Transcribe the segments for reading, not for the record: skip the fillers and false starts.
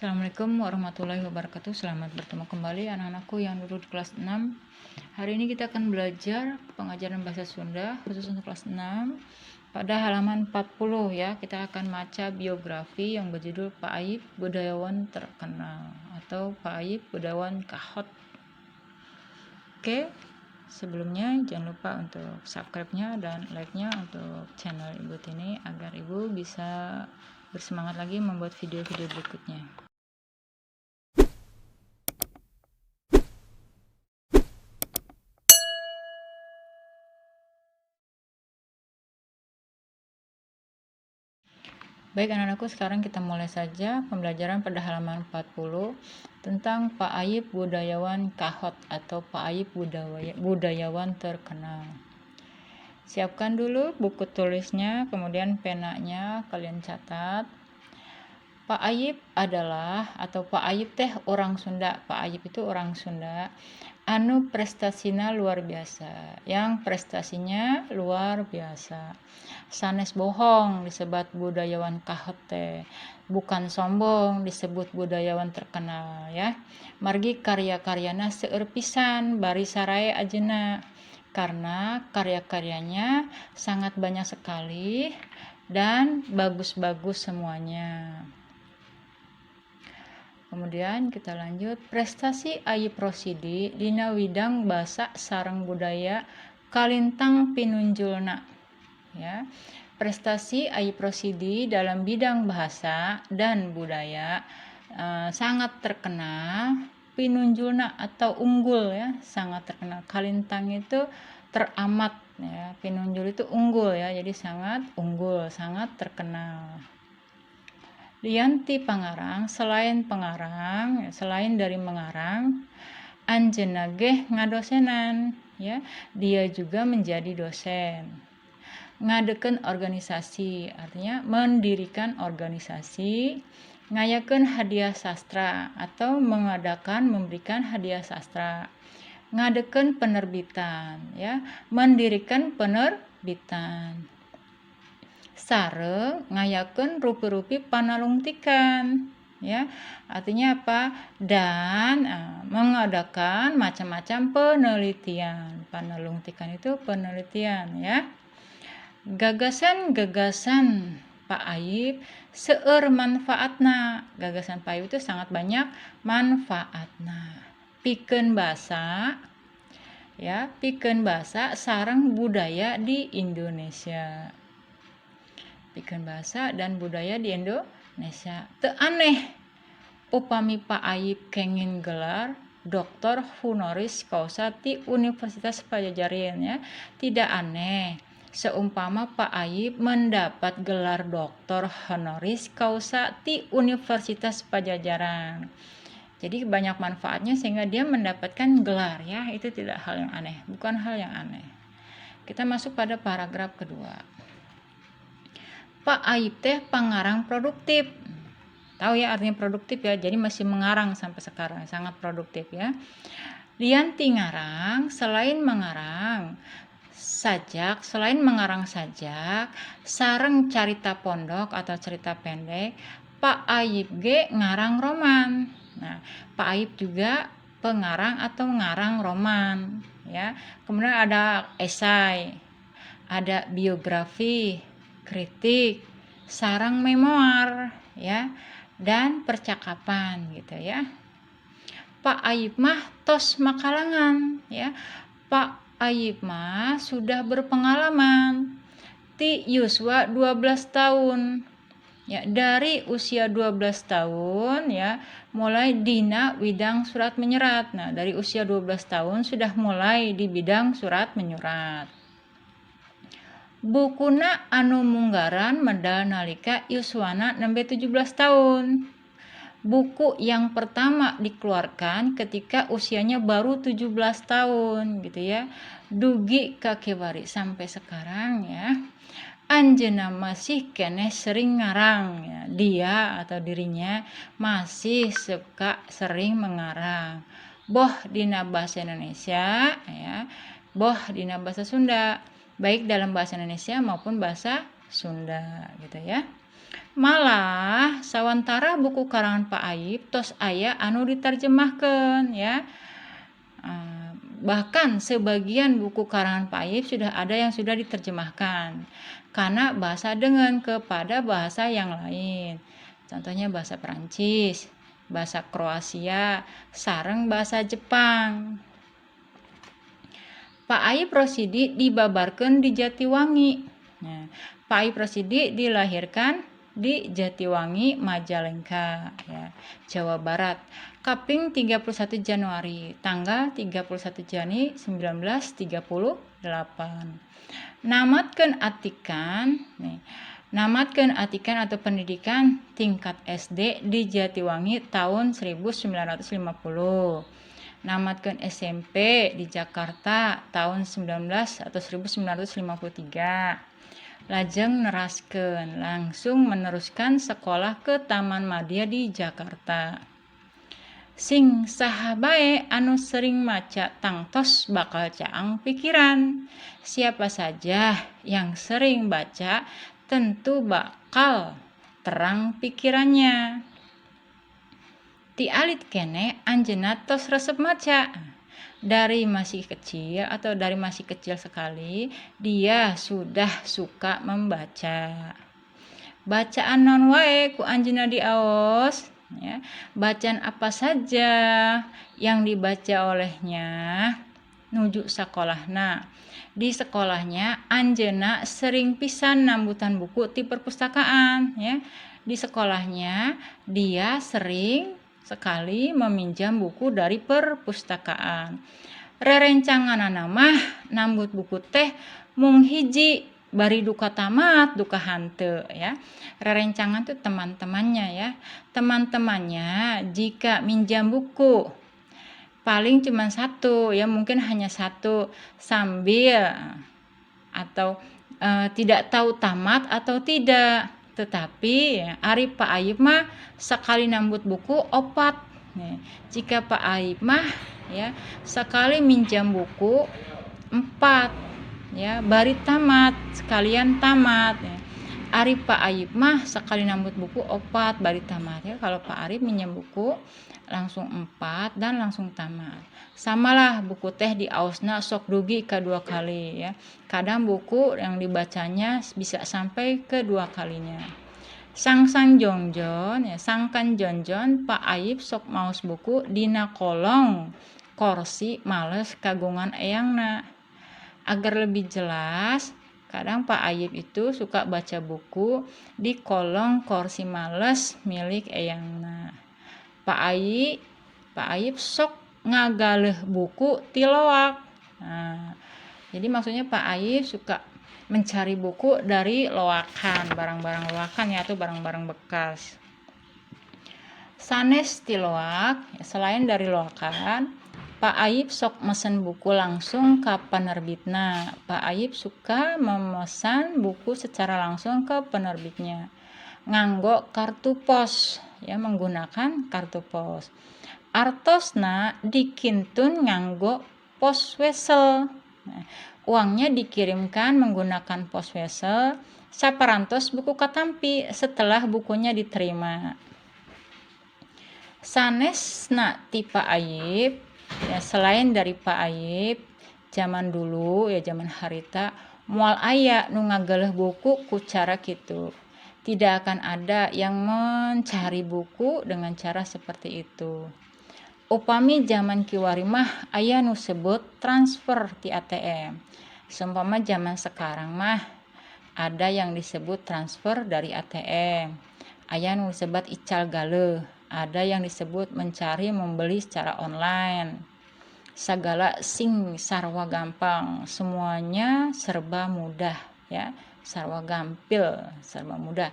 Assalamualaikum warahmatullahi wabarakatuh. Selamat bertemu kembali anak-anakku yang duduk di kelas 6. Hari ini kita akan belajar pengajaran bahasa Sunda khusus untuk kelas 6. Pada halaman 40 ya, kita akan baca biografi yang berjudul Pak Ayip Budayawan Terkenal atau Pak Ayip Budayawan Kahot. Oke, sebelumnya jangan lupa untuk subscribe-nya dan like-nya untuk channel Ibu Tini agar Ibu bisa bersemangat lagi membuat video-video berikutnya. Baik anak-anakku, sekarang kita mulai saja pembelajaran pada halaman 40 tentang Pak Ayip Budayawan Kahot atau Pak Ayip Budayawan Terkenal. Siapkan dulu buku tulisnya, kemudian penanya kalian catat. Pak Ayip adalah atau Pak Ayip teh orang Sunda. Pak Ayip itu orang Sunda anu prestasina luar biasa, yang prestasinya luar biasa. Sanes bohong disebut budayawan kahot teh, bukan sombong disebut budayawan terkenal ya. Margi karya-karyana seueur pisan bari sarae ajeuna, karena karya-karyanya sangat banyak sekali dan bagus-bagus semuanya. Kemudian kita lanjut, prestasi Ayip Rosidi dina widang basa sareng budaya kalintang pinunjulna ya. Prestasi Ayip Rosidi dalam bidang bahasa dan budaya sangat terkenal, pinunjulna atau unggul ya, sangat terkenal. Kalintang itu teramat ya, pinunjul itu unggul ya, jadi sangat unggul, sangat terkenal. Lian ti pangarang, selain pengarang, selain dari mengarang, anjeunna ge ngadosenan ya, dia juga menjadi dosen. Ngadekeun organisasi, artinya mendirikan organisasi, ngayakeun hadiah sastra atau mengadakan memberikan hadiah sastra, ngadekeun penerbitan ya, mendirikan penerbitan. Sareng ngayakeun rupi-rupi panalungtikan ya, artinya apa? Dan mengadakan macam-macam penelitian. Panalungtikan itu penelitian ya. Gagasan-gagasan Pak Ayip seueur manfaatna. Gagasan Pak Ayip itu sangat banyak manfaatna. Pikeun basa ya, pikeun basa sareng budaya di Indonesia. Pikeun bahasa dan budaya di Indonesia. Teu aneh upami Pak Ayip kenging gelar Doktor Honoris Causa ti Universitas Padjadjaran ya. Tidak aneh seumpama Pak Ayip mendapat gelar Doktor Honoris Causa ti Universitas Padjadjaran. Jadi banyak manfaatnya sehingga dia mendapatkan gelar ya. Itu tidak hal yang aneh, bukan hal yang aneh. Kita masuk pada paragraf kedua. Pak Ayip teh pangarang produktif. Tahu ya artinya produktif ya, jadi masih mengarang sampai sekarang, sangat produktif ya. Lian ti ngarang, selain mengarang sajak, selain mengarang sajak, sareng carita pondok atau cerita pendek, Pak Ayip ge ngarang roman. Nah, Pak Ayip juga pengarang atau mengarang roman ya. Kemudian ada esai, ada biografi, kritik, sarang memoar ya, dan percakapan gitu ya. Pak Ayip mah tos makalangan ya. Pak Ayip mah sudah berpengalaman ti yuswa 12 tahun ya, dari usia 12 tahun ya mulai dina widang surat menyerat. Nah, dari usia 12 tahun sudah mulai di bidang surat menyurat. Bukuna anu munggaran medal nalika yuswana nembe 17 tahun. Buku yang pertama dikeluarkan ketika usianya baru 17 tahun gitu ya. Dugi ka kiwari sampai sekarang ya. Anjeunna masih keneh sering ngarang ya. Dia atau dirinya masih suka sering mengarang. Boh dina bahasa Indonesia ya, boh dina bahasa Sunda, baik dalam bahasa Indonesia maupun bahasa Sunda gitu ya. Malah sawantara buku karangan Pak Ayip tos aya anu diterjemahkan ya. Bahkan sebagian buku karangan Pak Ayip sudah ada yang sudah diterjemahkan karena bahasa dengan kepada bahasa yang lain. Contohnya bahasa Perancis, bahasa Kroasia, sareng bahasa Jepang. Pak Ayip Rosidi dibabarkan di Jatiwangi. Nah, Pak Ayip Rosidi dilahirkan di Jatiwangi, Majalengka, ya, Jawa Barat. Kaping 31 Januari, tanggal 31 Januari 1938. Namatkeun atikan, nih, namatkeun atikan atau pendidikan tingkat SD di Jatiwangi tahun 1950. Namatkeun SMP di Jakarta tahun 19 atau 1953. Lajeng neraskeun, langsung meneruskan sekolah ke Taman Madya di Jakarta. Sing saha bae anu sering maca tangtos bakal caang pikiran. Siapa saja yang sering baca tentu bakal terang pikirannya. Ti alit keneh anjeunna tos resep maca. Dari masih kecil atau dari masih kecil sekali dia sudah suka membaca. Bacaan naon wae ku anjeunna diaos, ya. Bacaan apa saja yang dibaca olehnya nuju sakolahna. Di sekolahnya anjeunna sering pisan nambutan buku ti perpustakaan, ya. Di sekolahnya dia sering sekali meminjam buku dari perpustakaan. Rerencanganana mah nambut buku teh mung hiji bari duka tamat duka henteu, ya. Rerencangan tuh teman-temannya ya. Teman-temannya jika minjam buku paling cuma satu ya, mungkin hanya satu sambil atau tidak tahu tamat atau tidak. Tetapi ya, ari Pak Ayip mah sekali nambut buku opat. Nih, jika Pak Ayip mah ya sekali minjam buku empat ya, bari tamat sekalian tamat ya. Ari Pak Ayip mah sekali nambut buku opat bari tamat ya. Kalau Pak Arif minjam buku langsung empat dan langsung tamat. Samalah buku teh diaosna sok dugi ke dua kali ya. Kadang buku yang dibacanya bisa sampai ke dua kalinya. Sangsan jongjon ya, sangkan jonjon Pak Ayip sok maos buku dina kolong korsi males kagungan eyangna. Agar lebih jelas, kadang Pak Ayip itu suka baca buku di kolong kursi males milik eyangna. Pak Ayip sok ngagaleuh buku ti loak. Nah, jadi maksudnya Pak Ayip suka mencari buku dari loakan, barang-barang loakan ya, atau barang-barang bekas. Sanes ti loak, ya, selain dari loakan, Pak Ayip sok mesen buku langsung ke penerbitna. Pak Ayip suka memesan buku secara langsung ke penerbitnya. Nganggo kartu pos, ya, menggunakan kartu pos. Artosna dikintun nganggo pos wesel. Nah, uangnya dikirimkan menggunakan pos wesel saparantos buku katampi, setelah bukunya diterima. Sanesna ti Pak Ayip ya, selain dari Pak Ayip, zaman dulu ya, zaman harita moal aya nu ngagaleuh buku ku cara kitu. Tidak akan ada yang mencari buku dengan cara seperti itu. Upami zaman kiwari mah aya nu sebut transfer di ATM. Seumpama zaman sekarang mah ada yang disebut transfer dari ATM. Aya nu disebut ical galeuh, ada yang disebut mencari membeli secara online. Segala sing sarwa gampang, semuanya serba mudah ya, sarwa gampil, serba mudah.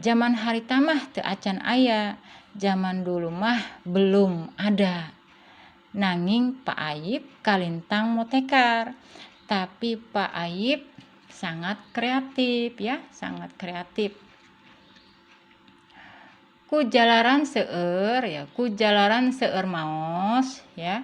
Zaman harita mah teu acan aya, zaman dulu mah belum ada. Nanging Pak Ayip kalintang motekar. Tapi Pak Ayip sangat kreatif ya, sangat kreatif. Ku jalaran seueur ya, ku jalaran seueur maos ya.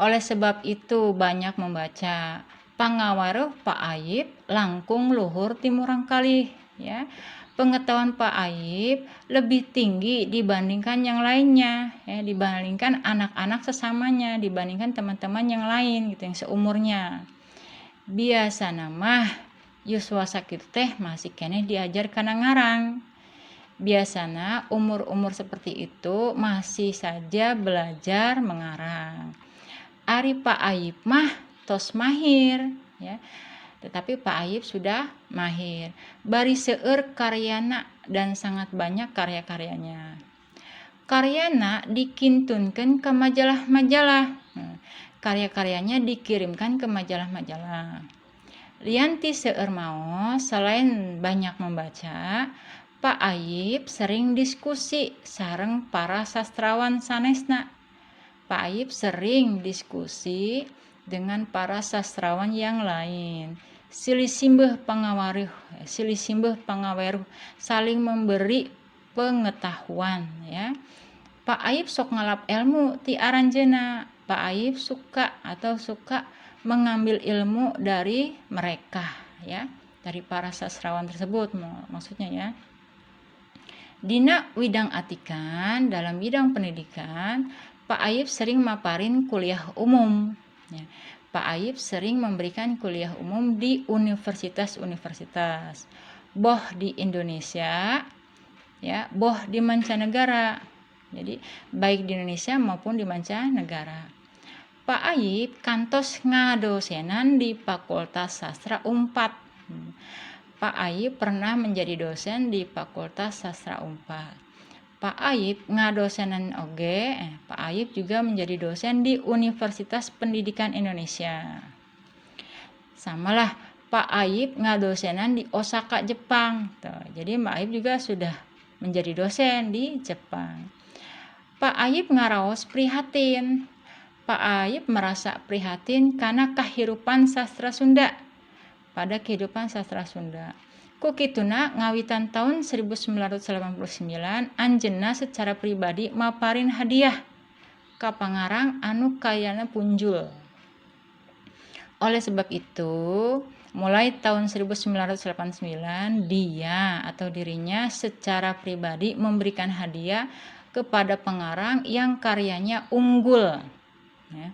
Oleh sebab itu banyak membaca. Pangawaruh Pak Ayip langkung luhur ti murangkalih. Ya, pengetahuan Pak Ayib lebih tinggi dibandingkan yang lainnya, ya, dibandingkan anak-anak sesamanya, dibandingkan teman-teman yang lain gitu yang seumurnya. Biasana mah yuswa sakitu teh masih keneh diajar kana ngarang. Biasana umur-umur seperti itu masih saja belajar mengarang. Ari Pak Ayib mah tos mahir, ya. Tetapi Pak Ayib sudah mahir. Bari seueur karyana dan sangat banyak karya-karyanya. Karyana dikintunkeun ke majalah-majalah. Nah, karya-karyanya dikirimkan ke majalah-majalah. Lian ti seueur maos, selain banyak membaca, Pak Ayib sering diskusi sareng para sastrawan sanesna. Pak Ayib sering diskusi dengan para sastrawan yang lain. Silih simbeuh pangawaruh, silih simbeuh pangaweruh, saling memberi pengetahuan, ya. Pak Ayib sok ngalap ilmu ti aranjeuna. Pak Ayib suka atau suka mengambil ilmu dari mereka, ya, dari para sastrawan tersebut maksudnya, ya. Dina widang atikan, dalam bidang pendidikan, Pak Ayib sering maparin kuliah umum, ya. Pak Ayib sering memberikan kuliah umum di universitas-universitas, boh di Indonesia, ya, boh di mancanegara. Jadi baik di Indonesia maupun di mancanegara. Pak Ayib kantos ngadosenan di Fakultas Sastra Unpad. Pak Ayib pernah menjadi dosen di Fakultas Sastra Unpad. Pak Ayib ngadosenan oge, Pak Ayib juga menjadi dosen di Universitas Pendidikan Indonesia. Samalah Pak Ayib ngadosenan di Osaka, Jepang. Tuh, jadi Pak Ayib juga sudah menjadi dosen di Jepang. Pak Ayib ngaraos prihatin. Pak Ayib merasa prihatin karena kehidupan sastra Sunda. Pada kehidupan sastra Sunda. Ku kituna ngawitan tahun 1989 anjeunna secara pribadi maparin hadiah ka pangarang anu karyana punjul. Oleh sebab itu, mulai tahun 1989 dia atau dirinya secara pribadi memberikan hadiah kepada pengarang yang karyanya unggul. Ya.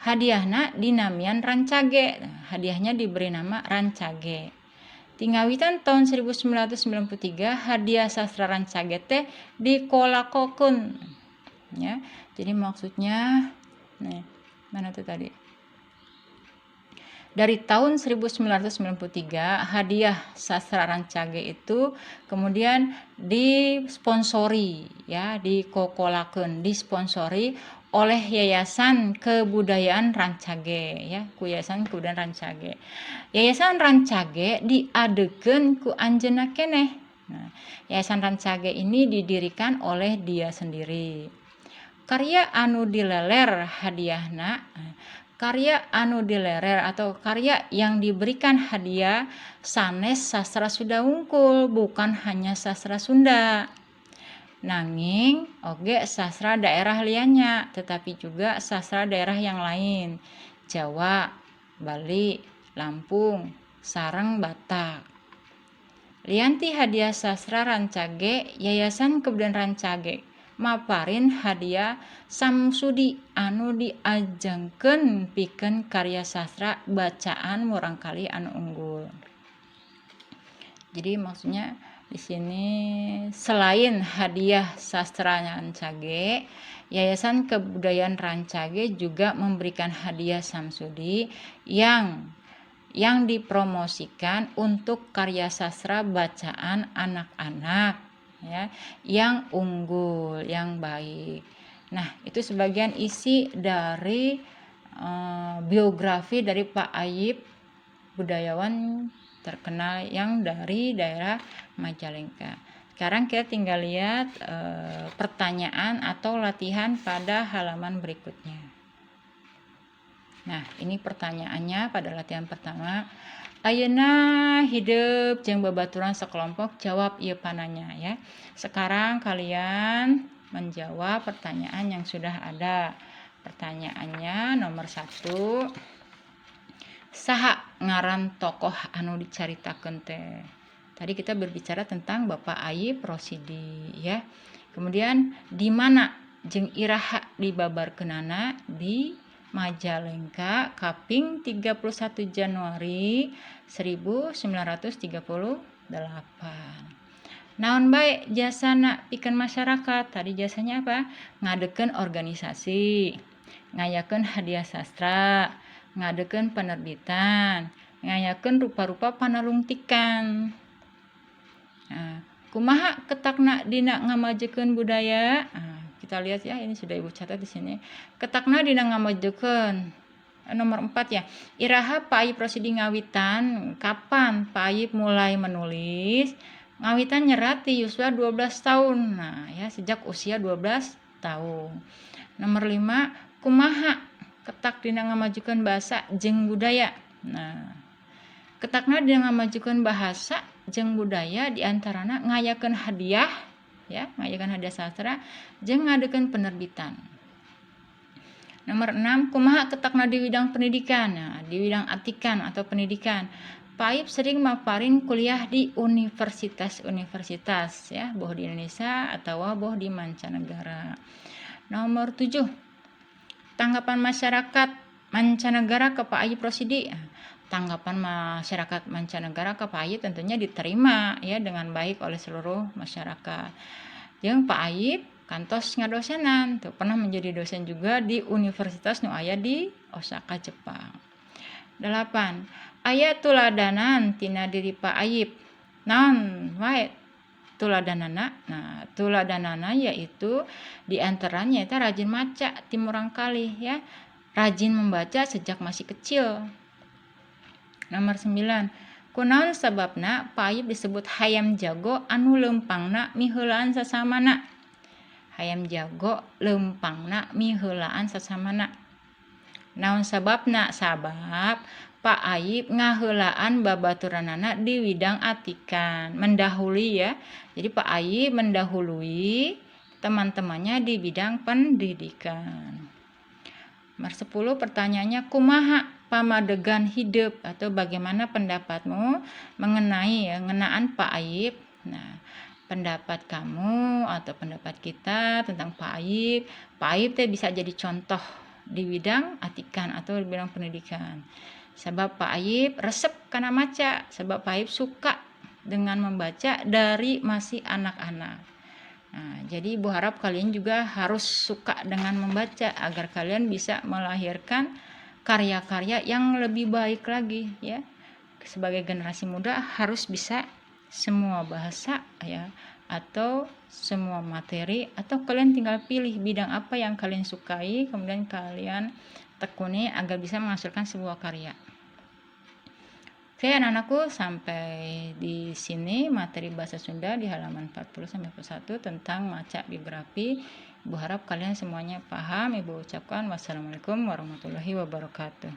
Hadiahna dinamian Rancage. Hadiahnya diberi nama Rancage. Ti ngawitan tahun 1993 hadiah sastra Rancage teh dikolakokeun. Ya. Jadi maksudnya nih, mana tuh tadi? Dari tahun 1993 hadiah sastra Rancage itu kemudian disponsori, ya, dikokolakeun, disponsori oleh Yayasan Kebudayaan Rancage, ya, ku Yayasan Kebudayaan Rancage. Yayasan Rancage diadegeun ku anjeunna keneh. Nah, Yayasan Rancage ini didirikan oleh dia sendiri. Karya anu dileler hadiahna, karya anu dilerer atau karya yang diberikan hadiah sanes sastra Sunda wungkul, bukan hanya sastra Sunda. Nanging oge sastra daerah liannya, tetapi juga sastra daerah yang lain. Jawa, Bali, Lampung, sareng Batak. Lian ti hadiah sastra Rancage, Yayasan Kebudayaan Rancage maparin hadiah Samsudi anu diajengkeun pikeun karya sastra bacaan murangkalih anu unggul. Jadi maksudnya di sini selain hadiah sastra Rancage, Yayasan Kebudayaan Rancage juga memberikan hadiah Samsudi yang dipromosikan untuk karya sastra bacaan anak-anak, ya, yang unggul, yang baik. Nah, itu sebagian isi dari biografi dari Pak Ayib, budayawan terkenal yang dari daerah Majalengka. Sekarang kita tinggal lihat pertanyaan atau latihan pada halaman berikutnya. Nah, ini pertanyaannya pada latihan pertama. Ayeuna hidep jeung babaturan sekelompok, jawab ieu pananya, ya. Sekarang kalian menjawab pertanyaan yang sudah ada. Pertanyaannya nomor 1. Saha ngaran tokoh anu dicaritakeun teh? Tadi kita berbicara tentang Bapak Ayip Rosidi ya. Kemudian di mana jeung iraha dibabarkeunana? Di Majalengka kaping 31 Januari 1938. Naon bae jasana pikeun masyarakat? Tadi jasanya apa? Ngadekeun organisasi, ngayakeun hadiah sastra, ngadekeun penerbitan, ngayakeun rupa-rupa panalungtikan. Nah, kumaha ketakna dina ngamajekeun budaya? Nah, kita lihat ya, ini sudah Ibu catat di sini. Ketakna dina ngamajekeun nomor 4 ya. Iraha Pak Ayip Rosidi ngawitan, kapan Pak Ayip mulai menulis? Ngawitan nyerat di yuswa 12 tahun. Nah, ya sejak usia 12 tahun. Nomor 5, kumaha ketak dina ngamajukeun bahasa jeung budaya? Nah, ketakna dina ngamajukeun bahasa jeung budaya diantarana ngayakeun hadiah ya, ngayakeun hadiah sastra jeung ngadekeun penerbitan. Nomor 6, kumaha ketakna di bidang pendidikan? Nah, di bidang atikan atau pendidikan. Pak Ayip sering maparin kuliah di universitas-universitas ya, boh di Indonesia atau boh di mancanegara. Nomor 7, tanggapan masyarakat mancanegara ke Pak Ayip Rosidi. Tanggapan masyarakat mancanegara ke Pak Ayip tentunya diterima ya dengan baik oleh seluruh masyarakat. Yang Pak Ayip kantos ngadosenan tuh, pernah menjadi dosen juga di Universitas nu aya di Osaka, Jepang. 8. Aya tuladanan tina diri Pak Ayip. Naon wae tuladanana? Nah, tuladanana yaitu diantaranya itu rajin maca ti murangkalih ya. Rajin membaca sejak masih kecil. Nomor 9. Kunaon sababna Pak Ayip disebut hayam jago anu leumpangna miheulaan sasamana? Hayam jago leumpangna miheulaan sasamana. Naon sababna? Sabab Pak Ayip ngaheulaan babaturanana di bidang atikan, mendahului ya. Jadi Pak Ayip mendahului teman-temannya di bidang pendidikan. Nomor 10, pertanyaannya kumaha pamadegan hidup atau bagaimana pendapatmu mengenai ya, ngenaan Pak Ayip. Nah, pendapat kamu atau pendapat kita tentang Pak Ayip. Pak Ayip teh bisa jadi contoh di bidang atikan atau di bidang pendidikan. Sebab Pak Ayip resep kana maca, sebab Pak Ayip suka dengan membaca dari masih anak-anak. Nah, jadi Ibu harap kalian juga harus suka dengan membaca agar kalian bisa melahirkan karya-karya yang lebih baik lagi ya. Sebagai generasi muda harus bisa semua bahasa ya, atau semua materi, atau kalian tinggal pilih bidang apa yang kalian sukai kemudian kalian tekuni agar bisa menghasilkan sebuah karya. Oke anak-anakku, sampai di sini materi bahasa Sunda di halaman 40 sampai 41 tentang maca biografi. Ibu harap kalian semuanya paham. Ibu ucapkan wassalamualaikum warahmatullahi wabarakatuh.